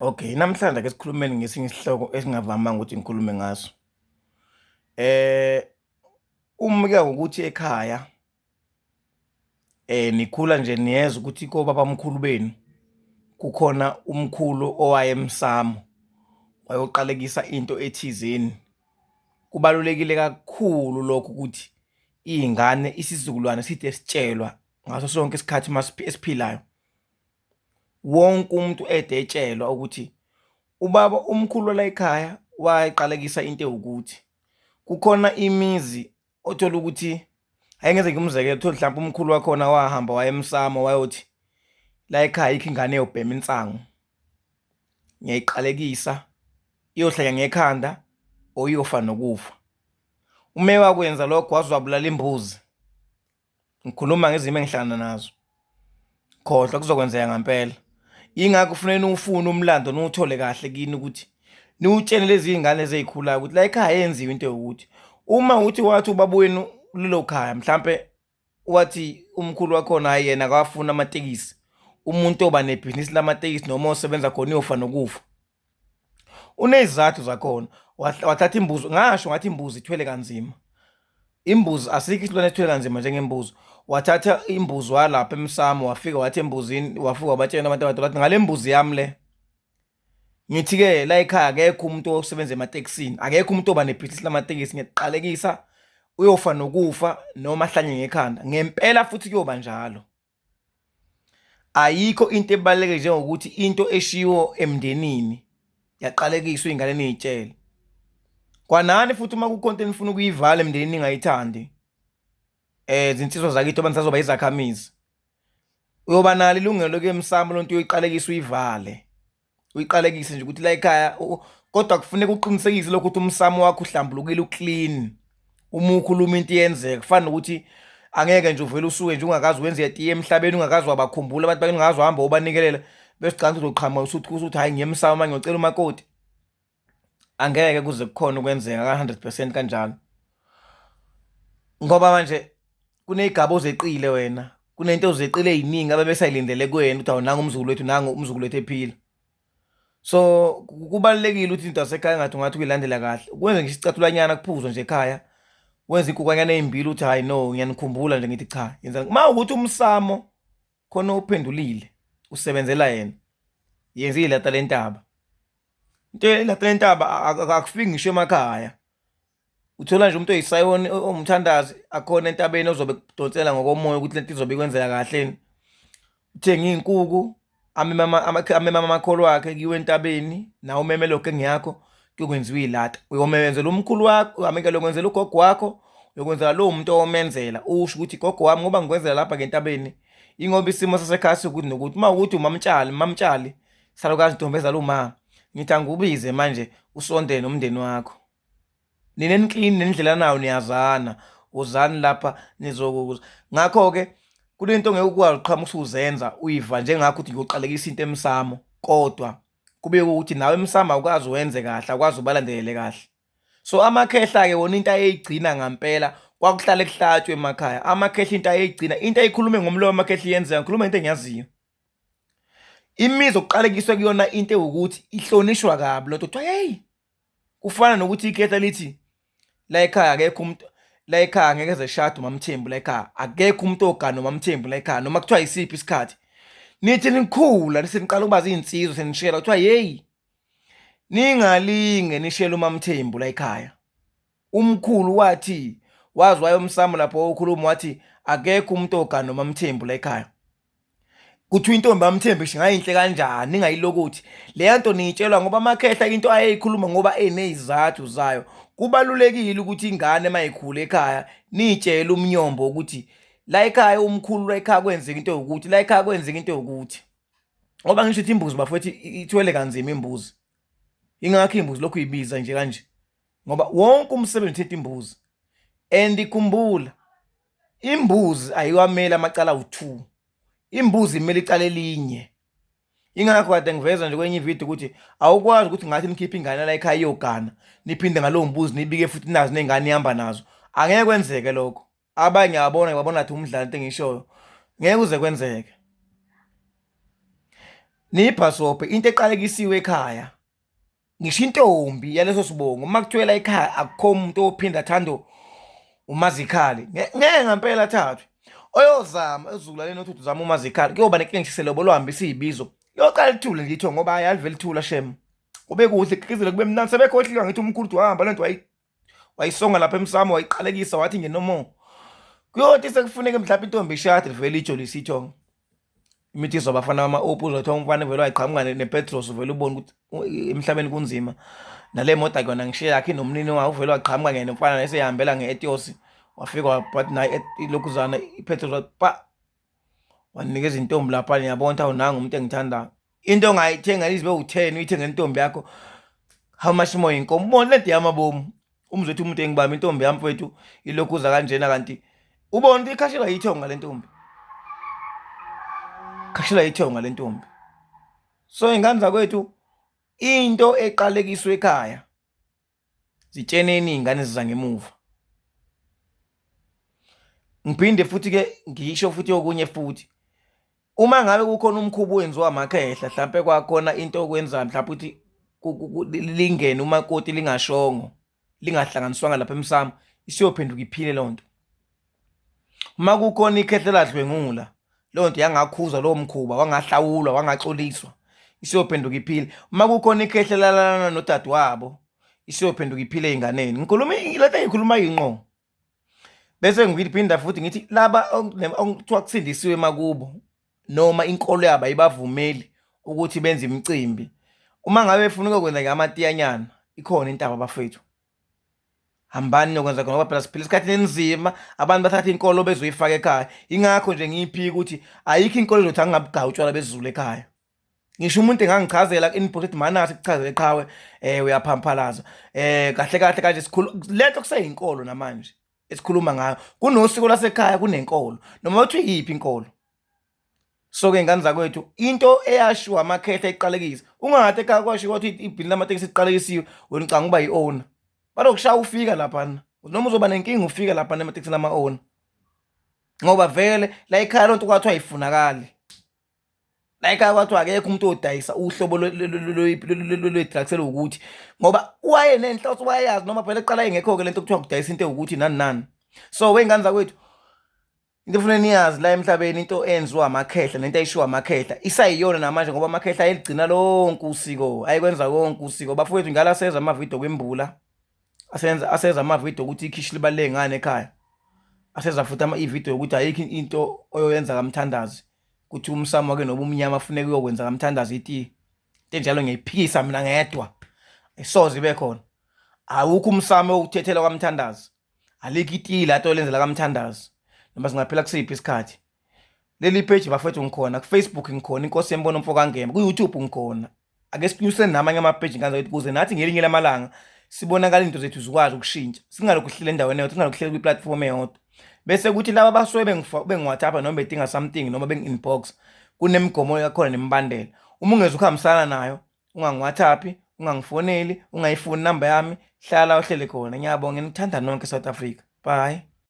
Okay, namhlanje ake sikhulumeni ngesinye isihloko esingavamanga ukuthi ngikhulume ngaso. Uma kuya ngokuthi ekhaya nikhula nje niyezwa ukuthi kobabamkhulu benu kukhona umkhulu owaye emsamo wayoqalekisa into ethizeni. Kubalulekile kakhulu lokho ukuthi iy'ngane isizukulwane side sitshelwa ngaso sonke isikhathi esiphilayo. Wonke umuntu ede etshelwa ukuthi ubaba umkhulu walayikhaya wayiqalekisa into ewukuthi. Kukhona imizi othola ukuthi ake ngenze nje umzekelo, uthole hlampe umkhulu wakhona wahamba waya emsamo wayothi layikhaya ayikho ingane eyobhema insangu, ngiyayiqalekisa iyohlanya ngekhanda or iyofa nokufa. Uma wakwenza lokho waze wabulala imbuzi. Ngikhuluma ngezimo engihlangana nazo. Khohlwa kuzokwenzeka ngampela. Yingakho kufuneka niwufune umlando niwuthole kahle kini ukuthi niwutshele lezi iy'ngane ezikhulayo ukuthi la ekhaya yenziwe into ewukuthi. Uma uthi wathi ubaba wenu kulelo khaya mhlampe wathi umkhulu wakhona hhayi yena akawafuni amatekisi, umuntu oba nebhizinisi lamatekisi noma osebenza khona uyofa nokufa. Unezizathu zakhona wathatha imbuzi, ngasho ngathi imbuzi ithwele kanzima. Imbuzi asikho isilwane esithwele kanzima njengembuzi. Wathatha imbuzi walapha emsamo wafika wathi embuzini, wafika wabatshela abantu abadala wathi ngale mbuzi yami le ngithi-ke la ekhaya akekho umuntu osebenza ematekisini, akekho umuntu oba nebhizinisi lamatekisi, ngiyakuqalekisa uyofa nokufa noma ahlanye ngekhanda. Ngempela futhi kuyoba njalo. Ayikho into ebaluleke njengokuthi into eshiwo emndenini yaqalekiswa iy'ngane niy'tshele. Kwanani futhi uma kukhona into enifuna ukuyivala emndenini ningayithandi zinsizwa zakithi ngoba nisazoba izakhamizi, uyoba nalo ilungelo lokuya emsamo lonto uyoyiqalekisa uyivale. Uyiqalekise nje ukuthi la ekhaya, kodwa kufuneka uqinisekise lokhu ukuthi umsamo wakho uhlambulukile u-clean. Uma ukhuluma into iyenzeka, kufana nokuthi angeke nje uvele usuke nje ungakaze wenze itiye emhlabeni, ungakaze wabakhumbula abantu bakini, ungakaze wahamba ubanikelela bese ugcina uzoqhamuka usuthi hhayi ngiye emsamo manje ngiyocela umakoti. Angeke kuze kukhona ukwenzeka ka-100% kanjalo. Ngoba manje kuney'gaba ozeqile wena, kunento ozeqile ey'ningi abebesayilindele kuwena ukuthi awu nangu umzukulu wethu, nangu umzukulu wethu ephila. So kubalulekile ukuthi into yasekhaya engathi ungathi ukuyilandela kahle, ukwenza ngisho isicathulanyana kuphuzwe nje ekhaya, wenze iy'nkukwanyana ey'mbili uthi hhayi no ngiyanikhumbula nje ngithi cha yenza. Uma kuwukuthi umsamo khona uphendulile usebenzela yena, yenza ilata lentaba. Into ilata lentaba akufiki ngisho emakhaya. Uthola nje umuntu oyisayoni owumthandazi akhona entabeni ozobe ekudonsela ngokomoya ukuthi lento izobe ikwenzeka kahle. Uthenge iy'nkukhu ameme ameme amakholwa akhe kuyiwe entabeni nawe umeme lokhu engiyakho kuyokwenziwa ilata. Uyomenzela umkhulu wakho, uyamekela uyokwenzela ugogo wakho, uyokwenzela lowo muntu omenzela usho ukuthi gogo wami ngoba ngikwenzela lapha-ke entabeni ingoba isimo sasekhaya siwukuthi nokuthi. Uma kuwukuthi umamtshali, mamtshali salukazi ntombi ezala uma, ngithi angikubize manje usondele nomndeni wakho. Nina ni-clean nendlela nayo niyazana, wozani lapha nizokuza. Ngakho-ke kunento ongeke ukwazi uqhamuka usuzenza uyiva njengakho ukuthi ngiyoqalekisa into emsamo kodwa kube ukuthi nawe emsamo awukaze wenze kahle, awukwazi ubalandelele kahle. So amakhehla-ke wona into ayeyigcina ngampela kwakuhlale kuhlatshwe emakhaya. Amakhehla into ayeyigcina, into ayikhulume ngomlomo amakhehla iyenzeka, ngikhuluma into engiyaziyo. Imizi okuqalekiswa kuyona into ewukuthi ihlonishwa kabi lonto kuthiwa heyi kufana nokuthi ikhehla lithi la ekhaya akekho umuntu la ekhaya ngeke eze shade uMaMthembu la ekhaya akekho umuntu ogana uMaMthembu la ekhaya noma kuthiwa yisiphi isikhathi nithi nikhula seniqala ukuba ziyinsizwa senishela kuthiwa yeyi ningalinge nishele uMaMthembu la ekhaya. Umkhulu wathi waze wayomsamo lapho okhuluma wathi akekho umuntu ogana uMaMthembu la ekhaya. Kuthiwa intombi kaMthembu ngayinhle kanjani ningayilokothi. Leya nto niyitshelwa ngoba amakhehla into ayeyikhuluma ngoba eney'zathu zayo. Kubalulekile ukuthi ingane uma ikhula ekhaya niyitshele umnyombo ukuthi la ekhaya umkhulu la ekhaya kwenzeka into ewukuthi, la ekhaya kwenzeka into ewukuthi. Ngoba ngisho ukuthi imbuzi bafowethu ithwele kanzima imbuzi. Ingakho imbuzi lokhu uyibiza nje kanje ngoba wonke umsebenzi uthinta imbuzi. And khumbula imbuzi ayiwameli amacala awu-2, imbuzi imele icala elinye. Ingakho kade ngiveza nje kwenye ividiyo ukuthi awukwazi ukuthi ngathi nikhiphe ingane la ekhaya iyogana niphinde ngalowo mbuzi nibike futhi nazi ney'ngane ihamba nazo. Angeke kwenzeke lokho. Abanye ngiyabona ngibabona ngathi umdlalo into engishoyo. Ngeke kuze kwenzeke. Niyibhasobhe into eqalekisiwe ekhaya. Ngisho intombi yaleso sibongo uma kuthiwa la ekhaya akukho umuntu ophinda athande uMazikhali, ngeke ngempela athathwe. Oyozama esizukulwaneni othi uzama uMazikhali kuyoba nenkinga ngisho iselobo luhambisa iy'bizo. Liyoqala lithule nje ithongo ngoba hhayi alivele lithula shem. Kube kuhle kukikizele kube mnandi sebekhohliwe ngithi umkhulu ukuthi wahamba lento wayisonga lapha emsamo wayiqalekisa wathi nje no more. Kuyothi sekufuneka mhlawumbe intombi ishade livele ijolise ithongo. Imithi izobafana bama-opu uzothiwa umfana vele wayiqhamuka nepetros uvele ubone ukuthi emhlabeni kunzima. Nale moto akuyona ngisho eyakhe inomnini wayo uvele waqhamuka ngene mfana esehambela nge-Etios wafika wabhathi naye ilokhuzana i-petrol pa wanikeza intombi lapha niyabona ukuthi awunanga umuntu engithandayo. Into ongayithenga izibe u-10 uyithenge intombi yakho how much more inkomo ubona lento yamabomu umzwe ethi umuntu engibamba intombi yami mfowethu ilokhu uza kanjena kanti ubona ukuthi ikhashelwa yithonga le ntombi khashelwa yithonga le ntombi so ingane zakwethu into eqalekiswe ekhaya zitsheneni iy'ngane ziza ngemuva ngiphinde futhi-ke ngisho futhi okunye futhi uma ngabe kukhona umkhuba owenziwa amakhehla hlampe kwakhona into okwenza mhlawumbe ukuthi lingene umakoti lingashongo lingahlanganiswanga lapha emsamo isiyophenduka iphile leyo nto uma kukhona ikhehla eladlwengula leyo nto yangakhuza lowo mkhuba wangahlawulwa wangaxoliswa isiyophenduka iphile uma kukhona ikhehla lalana nodadewabo isiyophenduka iphile ey'nganeni ngikhuluma lento engikhuluma yinqo bese ngiphinda futhi ngithi laba okuthiwa kusindisiwe emakubo noma inkolo yabo ayibavumeli ukuthi benze imicimbi uma ngabe befuna ukuyokwenza nje amatiyanyana ikhona intaba bafethu hambani niyokwenza khona ngoba phela siphila esikhathini enzima abantu bathatha inkolo bezoyifaka ekhaya ingakho nje ngiyiphika ukuthi ayikho inkolo ezothi angingabugayi utshwala besiZulu ekhaya ngisho umuntu engangichazela ku-inbox ethi manasi kuchazele qhawe um uyaphampalaza um kahle kahle kanje sikhulu lento kuseyinkolo namanje esikhuluma ngayo kunosiko lasekhaya kunenkolo noma kuthiwa iyiphi inkolo so-ke ngane zakwethu into eyashiwo amakhehla iqalekisa ungathi ekhaya kwashiwo kwathi ibhini lamatekisi iqalekisiwe wena ucanga ukuba yi-owner balokushaya ufika laphana noma uzoba nenkinga ufika laphana ematekisini ama-owner ngoba vele la ekhaya lonto kwathiwa ayifunakali la ekhaya kwathiwa akekho umuntu odayisa uhlobo lwe-drugs eluwukuthi ngoba wayenenhloso wayeyazi noma phela kuqala ingekho-ke lento kuthiwa kudayisa into ewukuthi nani nani so wey'ngane zakwethu into efuna niyazi la emhlabeni into enziwa amakhehla nento ayishiwa amakhehla isayiyona namanje ngoba amakhehla ayeligcina lonke usiko ayekwenza konke usiko bafowethu ngala seza amavidiyo kwembula asenza aseza amavidiyo ukuthi ikhishi libaluleke ngani ekhaya aseza futhi ama-ividiyo yokuthi ayikho into oyoyenza kamthandazi kuthi umsamo wake noba umnyama funeka uyokwenza kamthandazi itiye into enjalo ngiyayiphikisa mina ngedwa ayisoze ibe khona awukho umsamo owuthethela kwamthandazi alikho itiye la tolenzela kamthandazi noma singaphila kusiphi isikhathi leli page bafethu ngikhona ku-Facebook ngikhona inkosi yembono mfo kaNgema ku-YouTube ngikhona ake sinyuseni namanye ama-page ngane zakwethu ukuze nathi ngelinye lamalanga sibonakala into zethu zikwazi ukushintsha singalokhu sihlele endaweni eyodwa singalokhu sihlele kwi-platform eyodwa bese kuthi laba abasuke bengi-WhatsApp noma bedinga something noma bengi-inbox kunemigomo yakhona nemibandela uma ungeze ukuhambisana nayo ungangi-WhatsApp ungangifoneli ungayifuni inamba yami hlala uhlele khona ngiyabonga ngithanda nonke South Africa bye.